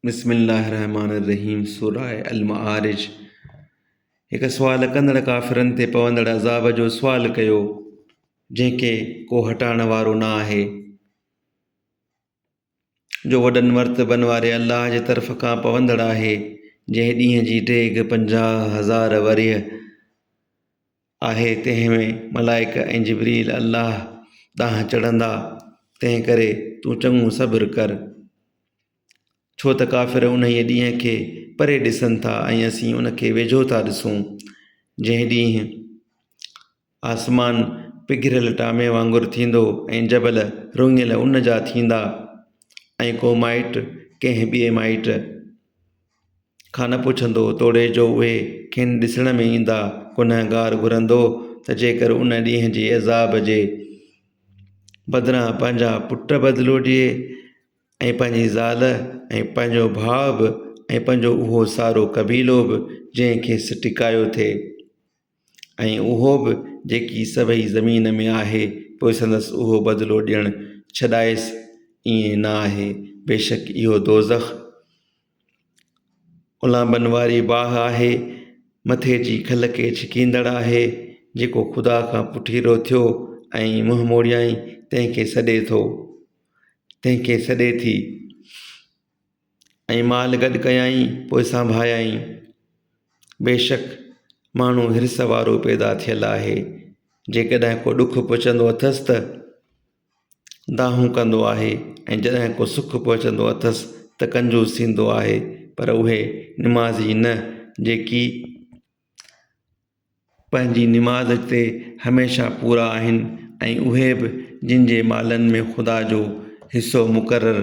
بسم الله الرحمٰن الرحيم سوره المعارج هڪ سوال ڪندڙ ڪافرن تي پوندڙ عذاب جو سوال ڪيو جنهن کي ڪو هٽائڻ وارو نه آهي جو وڏن مرتبن واري الله جي طرف کان پوندڙ آهي جنهن ڏينهن جي ڊيگهه 50000 ورهيه آهي تنهن ۾ ملائڪ ۽ جبريل الله ڏانهن چڙهندا، تنهن ڪري تون چڱو صبر ڪر. ڇو ته ڪافر انهيء ڏينهن کي پري ڏسن ٿا ۽ اسين ان کي ويجهو ٿا ڏسون، جنهن ڏينهن آسمان پگهريل ٽامي وانگر ٿيندو ۽ جبل رڱيل ان جا ٿيندا ۽ ڪو مائٽ ڪنهن ٻئي مائٽ کان نه پڇندو، توڙي جو اهي کين ڏسڻ ۾ ايندا. گنهگار گهرندو ته جيڪر ان ڏينهن جي عذاب جي بدران پنهنجا پٽ بدلو ڏئي ۽ پنهنجي زال ۽ پنهنجو ڀاء به ۽ پنهنجو اهو سارو قبيلو به جنهن کيس ٽڪايو ٿي. ۽ اهو به جيڪي سڀئي زمين ۾ آهي، پوء سندس اهو بدلو ڏيڻ ڇڏائيس، ائين نه آهي، بيشڪ اهو دوزخ اولانبن واري باهه آهي، مٿي جي کل کي ڇڪيندڙ آهي، جيڪو خدا کان پٺيرو ٿيو ۽ منهن موڙيائين، تنهن کي سڏي ٿو، تنهن کي سڏي ٿي. ۽ مال گڏ ڪيائين پوء سانڀايائين. بيشڪ ماڻهو حرص وارو پيدا ٿيل آهي. جيڪڏهن ڪو ڏک پهچندو اٿس ته دانهون ڪندو آهي ۽ جڏهن ڪو سک پهچندو اٿس ته ڪنجوس ٿيندو آهي پر اهي نمازي نه جيڪي پنهنجي نماز تي هميشه پورا آهن ۽ اهي به جن جي مالن ۾ خدا جو حصو مقرر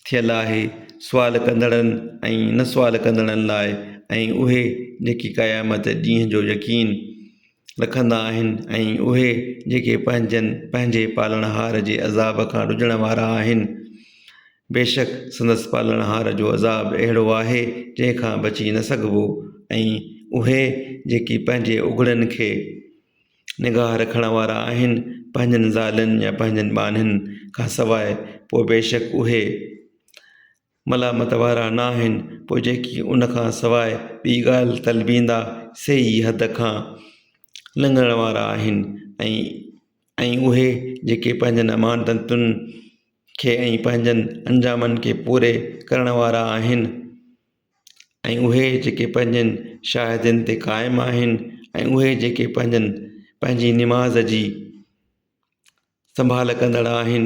ٿيل آهي سوال ڪندڙن ۽ نه سوال ڪندڙن لاء ۽ اهي جيڪي قيامت ڏينهن جو يقين رکندا آهن ۽ اهي جيڪي پنهنجن پنهنجي پالڻهار جي عذاب کان ڊڄڻ وارا آهن. بيشڪ سندس پالڻهار جو عذاب اهڙو آهي جنهن کان بچي نه سگهبو ۽ اهي جيڪي پنهنجي اگهڙن کي نگاهه رکڻ وارا آهن پنهنجن زالن يا پنهنجن ٻانهن کان سواء پوء بيشڪ اهي ملامت وارا نه آهن پوء جيڪي ان کان سواء ٻي ڳالهه طلبيندا سي ئي حد کان لنگهڻ وارا آهن ۽ ۽ اهي جيڪي پنهنجن امانتن کي ۽ پنهنجن انجامن کي پوري ڪرڻ وارا آهن ۽ اهي جيڪي پنهنجن شاهدين تي قائم آهن ۽ اهي جيڪي پنهنجن پنهنجي نماز جي سنڀال ڪندڙ آهن.